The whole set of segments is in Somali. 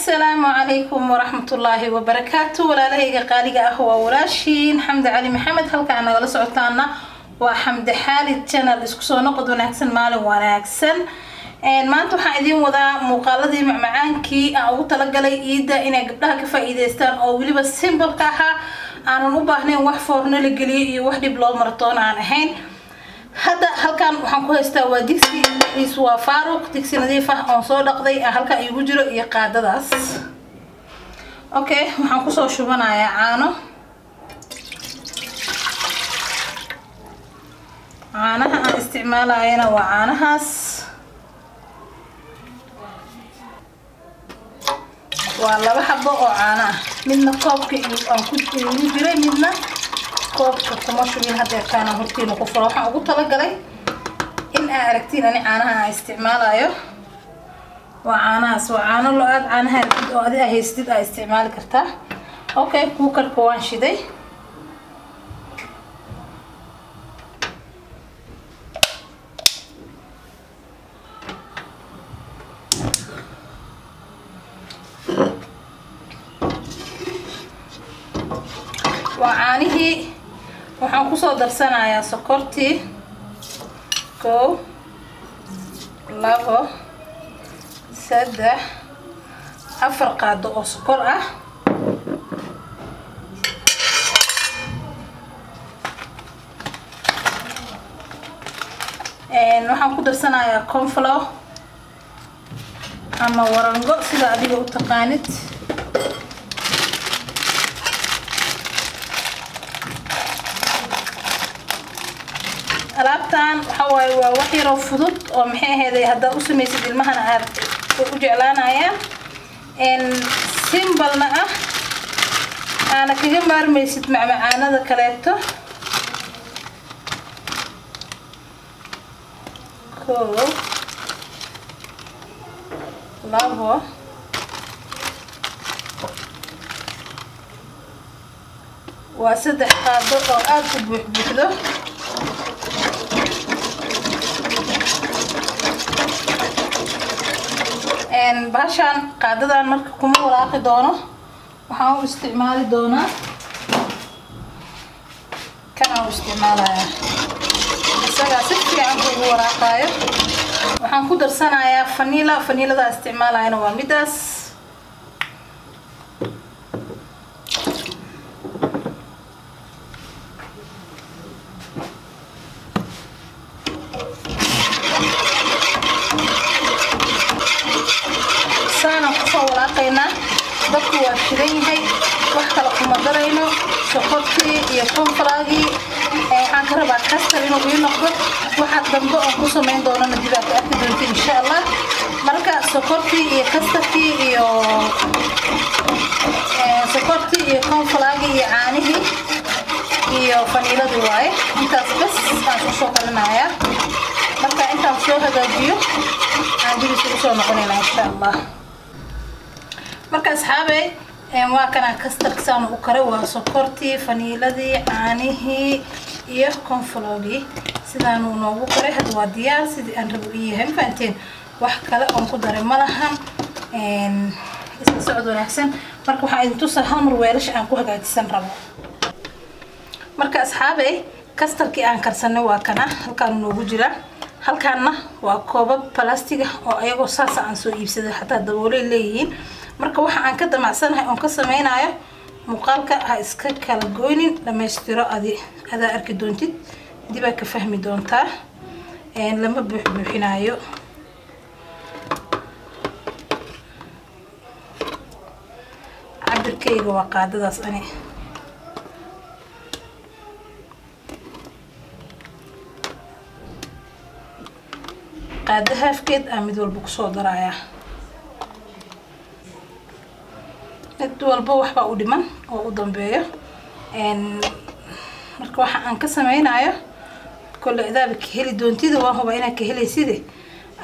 Asalaamu calaykum waraxmatullaahi wabarakaatu. Walaalahayga qaaliga ah, waa walaashiin Xamdi Cali Maxamed. Halkaa nagala socotaana waa Xamdi Xaalid Channel. Isku soo noqod wanaagsan, maalin wanaagsan. Maanta waxaan idiin wadaa muuqaaladii macmacaankii aan ugu talagalay iidda inay gabdhaha ka faa-iideystaan, oo weliba simbalka ahaa, aanan u baahnayn wax foorno la geliyo iyo wax dhib loo martoon aan ahayn. Hadda halkan waxaan ku haystaa waa digsi dhexdiisu waa faaruq, digsi nadiif ah oon soo dhaqday halkan iigu jiro iyo qaadadaas. Okay, waxaan kusoo shubanayaa caano. Caanaha aan isticmaalayana waa caanahaas, waa 2 xabo oo caano ah. Midna koobka aan ku iigu jiray, midna koobka kuma shubin. Hadeertaana hortiina ku furo. Waxaan ugu talagalay in aa aragtiin ani caanaha aan isticmaalayo waa caanahaas, waa caano lo-aad. Caanaha aragtid oo adi aa haystid aa isticmaali kartaa. Okay, kuukarka waan shiday. Waa caanihii. Waxaan kusoo darsanayaa sokortii, 1, 2, 3, 4 qaado oo sokor ah. Waxaan ku darsanayaa cornflour ama warango, sida adiga u taqaanid. Alaabtan waxa waaye waa wax yaroo fudud oo maxay ahayday haddaa u samaysid ilmahana aad u jeclaanayaan, simbalna ah, aana kaga maarmaysid macmacaanada kaleeto. 1, 2, waa 3 qaado oo aada u buux buuxdo. Bahashaan qaadadan marka kuma walaaqi doono, waxaan u isticmaali doonaa kanaan u isticmaalayaa, isagaa si fiican ugu walaaqaayo. Waxaan ku darsanayaa vanilla. Vanilladaa isticmaalayana waa midaas. Saanaan kusoo walaaqaynaa. Dabku waa shidan yahay, wax kale kuma darayno. Sokortii iyo cornflour-gii waxaan ka rabaa custard inuu ii noqdo. Waxa dambe oon ku samayn doonana dib aad ka arki doonta, insha Allah. Marka sokortii iyo custardkii iyo sokortii iyo cornflour-gii iyo caanihii iyo vaniiladii waaye. Intaas bas aan isku soo karinayaa. Marka intaan soo hagaajiyo aan dib isugu soo noqonayna, insha Allah. Marka asxaabe, waa kana custardka saan u kare. Waa sokortii, vaniiladii, caanihii iyo cornflour-gii, sidaanuu noogu karay. Hadda waa diyaar, sidii aan rabo ii yahay. Ma fahanteen? Wax kale oon ku daray ma lahan. Isla socod wanaagsan. Marka waxaa idin tusaa hal mar weelasha aan ku hagaajisan rabo. Marka asxaabe, custardkii aan karsanay waa kana, halkaan noogu jira. Halkaana waa koobab balastiga oo ayagoo saasa aan soo iibsaday, xataa daboolay leeyihiin. Marka waxa aan ka damacsanahay oon ka sameynayo muuqaalka ha iska kala goynin, dhamaystiro. Adi adaa arki doontid, dibaa ka fahmi doontaa. Lama buux buuxinaayo. Cabirkayga waa qaadadaas ani. Qaado haafkeed aa mid walba kusoo darayaa. Mid walba waxbaa u dhiman oo u dambeeyo. Marka waxa aan ka sameynayo kolle adaaba ka heli doontida, waa huba inaad ka helayside.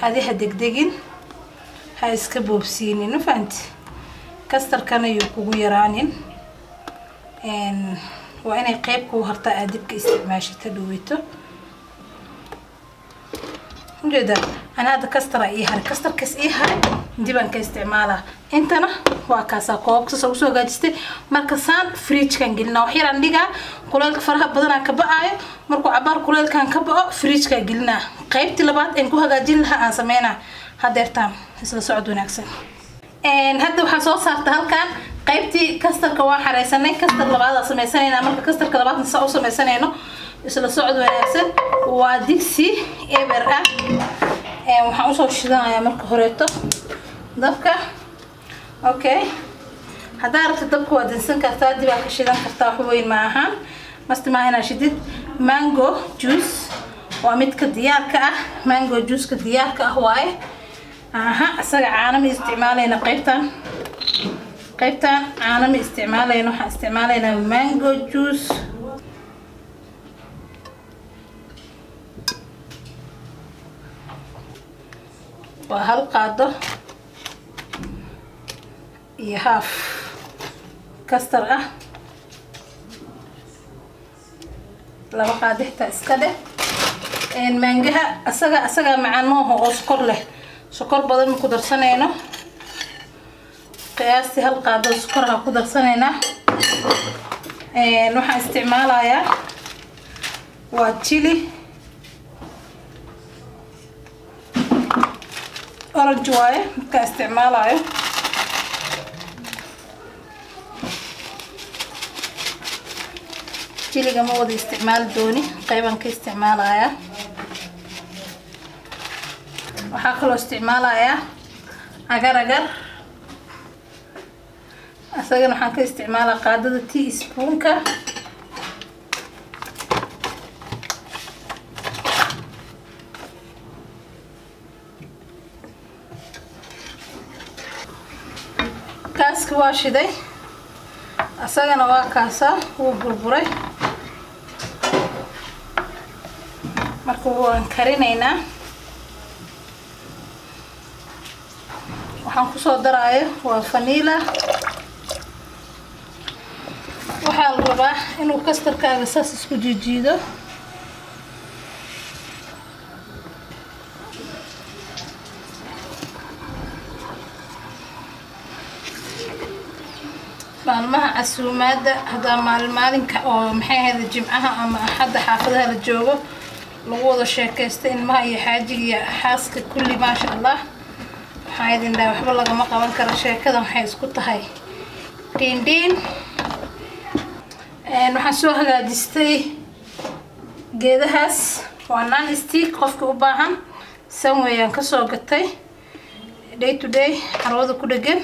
Adi ha degdegin, ha iska boobsiinin. Ma fahanti? Custardkana yuu kugu yaraanin, waa inay qeyb kuu hartaa aad dibka isticmaashid ha dhaweyto. Ujeeda, ana hadda custard ii haray, custardkaas ii haray dibaan ka isticmaalaa. Intana waa kaasaa koobka saas ugu soo hagaajistay. Marka saan fridge-kan gelinaa, wax yaraan dhigaa, kuleylka faraha badanaa ka ba'aayo. Markuu cabaar kuleylkan ka ba'o, fridge-kaa gelinaa. Qaybtii labaad aan ku hagaajin lahaa aan sameynaa hadeertaan. Isla socod wanaagsan. Hadda waxaan soo saarta halkan qaybtii kastarka, waan xareysanay. Kastar labaad aan sameysanaynaa. Marka kastarka labaadna saa u sameysanayno, isla socod wanaagsan. Waa digsi eber ah. Waxaan usoo shidanayaa marka horeeto dabka. Okay, haddaa rabta dabka waa dansan kartaa, dibaa ka shidan kartaa, wax weyn ma ahaan, masti maaha inaa shidid. Mango juice waa midka diyaarka ah, mango juiceka diyaarka ah waaye. Aha, isaga caano ma isticmaalayna. Qaybtan caano ma isticmaalayno, waxaan isticmaalaynaa mango juice. Waa hal qaado iyo half kastar ah, 2 qaado xitaa iska dheh. Maangaha asaga macaan maaho oo sokor leh, sokor badan ma ku darsanayno. Qiyaastii hal qaado sokor ha ku darsanaynaa. Waxaan isticmaalayaa waa chili orange waaye markaan isticmaalayo. Chiliga ma wada isticmaali dooni, qaybaan ka isticmaalayaa. Waxaa kaloo isticmaalayaa agar agar, isagana waxaan ka isticmaalaa qaadada tea spoonka. Gaaska waa shiday, isagana waa kaasaa, wuu burburay. Marka waan karinaynaa. Waxaan kusoo daraayo waa vanilla. Waxaa la rabaa inuu kastarkaaga saas isku jiijiido. Maalmaha casuumaadda haddaa maalin maalinka oo maxay ahayd jimcaha ama axadda xaafadaha la joogo, lagu wada sheekaysta ilmaha iyo xaajiga iyo xaaska kulli, maasha allah. Waxaan idin dhahay waxba lagama qaban karo, sheekada waxay isku tahay dhiin dhiin. Waxaan soo hagaajistay geedahaas, waa non stick. Qofka u baahan san weeyaan, kasoo gatay Day to Day carwada ku dhegan.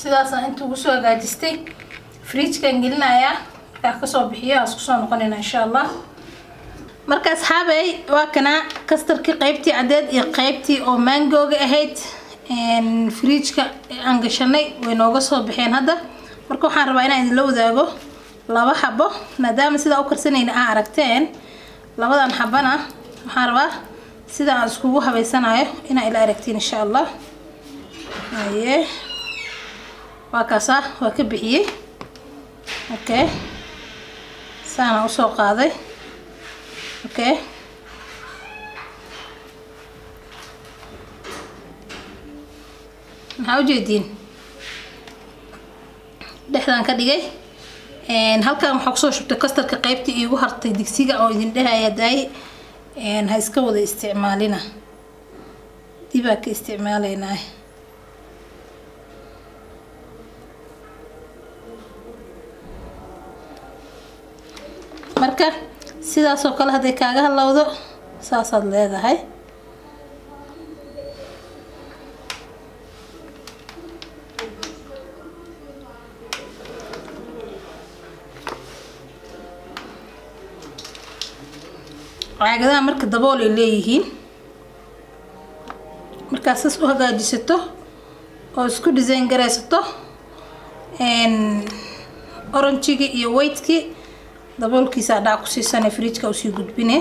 Sidaasaan inta ugu soo hagaajistay, fridge-kan gelinayaa. Markaa kasoo bixiyo aan isku soo noqonayna insha allah. Marka asxaabay, waa kana kastarkii qaybtii cadeed iyo qaybtii oo mangoga ahayd. Fridge-ka aan gashanay way nooga soo baxeen hadda. Marka waxaan rabaa inaan idinla wadaago 2 xabo, maadaama sidaa u karsanayna aa aragteen. Labadan xabana waxaan rabaa sida aan iskugu habeysanayo inaa ila aragtiin insha allah. Haye, waa kaasaa, waa ka bixiyey. Okay, saana usoo qaaday. Okay, maxaa ujeediin? Dhexdaan ka dhigay. Halkan waxaa kusoo shubtay kastarka qaybtii iigu hartay digsiga oo idin dhehaya daay ha iska wada isticmaalina, dibaa ka isticmaalaynaa. Marka sidaas oo kale hadday kaaga halowdo, saasaad leedahay. Caagadaha marka dabool ay leeyihiin, markaa saas u hagaajisato oo isku design garaysato orange-gii iyo white-kii, daboolkiisa dhac ku siisanay, fridge-ka usii gudbine.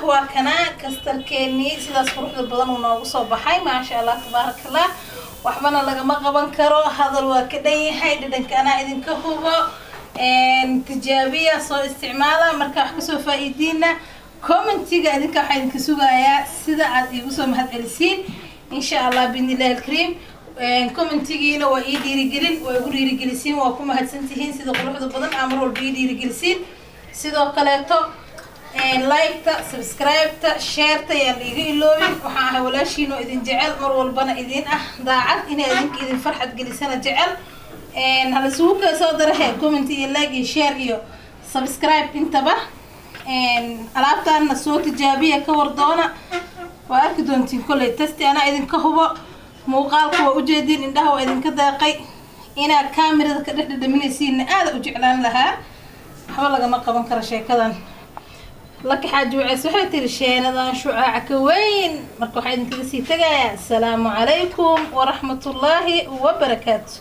Waa kanaa kastarkeenii, sidaas quruxda badan uu noogu soo baxay. Maasha Allah, tabaaraka Allah. Waxbana lagama qaban karo, hadal waa ka dhan yahay. Dhadhanka anaa idinka hubo. Tijaabiya, soo isticmaala. Marka wax kasoo faa-iidiina commentiga idinka, waxaa idinka sugayaa sida aad iigu soo mahad celisiin, insha Allah, biidni Illahi alkariim. Commentigiina waa ii dhiirigelin, waa igu dhiirigelisiin. Waa ku mahadsantihiin sida quruxda badan aa mar walba ii dhiirigelisiin. Sidoo kaleeto like-ta, subscribe-ta, share-ta yaan liiga iloobin. Waxaan ahay walaashiin oo idin jecel, mar walbana idin ah daacad, inay idinka idin farxad gelisana jecel. Halasugu kala soo darahe comment iyo like iyo share iyo subscribe intaba. Alaabtaana soo tijaabiya, ka war doona, waa arki doontiin kolley tasti anaa idinka hubo. Muuqaalka waa ujeediin, indhaha waa idinka deeqay. Inaad kaamirada ka dhex dhadhaminaysiinna aada u jeclaan lahaa. Waxba lagama qaban karo sheekadan. Laka Xaaji Waceys waxay tiri sheenadan shucaaca ka weyn. Marka waxaa idinkaga sii tagayaa asalaamu calaykum waraxmatullaahi wabarakaatu.